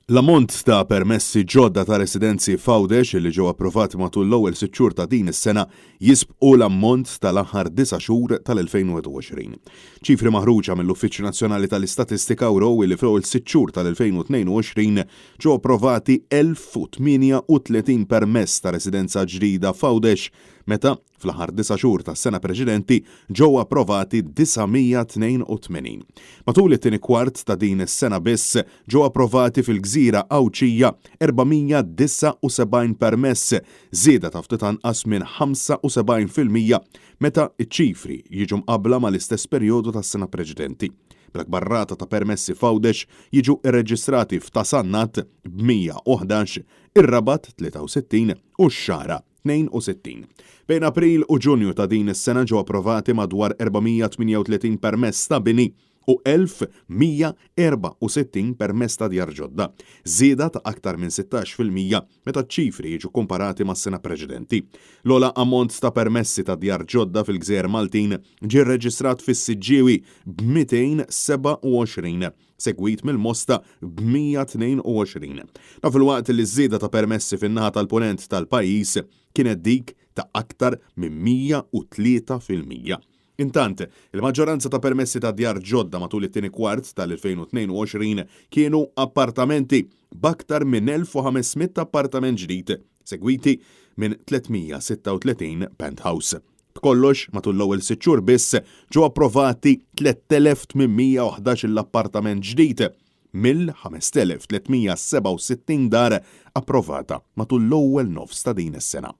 L-ammont ta' permessi ġodda ta' residenzi f'Għawdex li ġew approvati matul l-ewwel sitt xhur ta' din is-sena jisbqu l-ammont tal-aħħar disa' xhur tal-2021. Ċifri maħruġa mill-Uffiċċju Nazzjonali tal-Istatistika wrew li fl-ewwel sitt xhur tal-2022 ġew approvati 1,038 permess ta' residenza ġdida f'Għawdex meta Fl-aħħar disa' xhur tas-sena preċedenti ġew approvati 982. Matul it-tieni kwart ta' din is-sena biss ġew approvati fil-gżira Għawdxija 479 permess, żieda ta' ftit anqas minn 75% meta ċ-ċifri jiġu mqabbla mal-istess perjodu tas-sena preċedenti. Bl-akbar rata ta' permessi f'Għawdex jiġu rreġistrati f'Ta' Sannat b'111, ir-Rabat 63 u x-Xagħra 62. Bejn April u Ġunju ta' din is-sena ġew approvati madwar 438 permess ta' bini u 1,164 permess ta' djar ġodda, żieda ta' aktar minn 16% meta ċ-ċifri jiġu kkumparati mas-sena preċedenti. L-ogħla ammont ta' permessi ta' djar ġodda fil-gżejjer Maltin ġie rreġistrat fis-Siġġiewi b'227. segwit mill-Mosta b'122. Dan filwaqt li ż-żieda ta' permessi fin-naħa tal-Punent tal-pajjiż kienet dik ta' aktar minn 103%. Intant, il-maġġoranza ta' permessi ta' djar ġodda matul it-tieni kwart tal-2022 kienu appartamenti, b'aktar minn 1,500 appartament ġdid, segwiti minn 336 penthouse. B'kollox, matul l-ewwel sitt xhur biss, ġew approvati 3,811-il appartament ġdid mill-5,367 dar approvata matul l-ewwel nofs ta' din is-sena.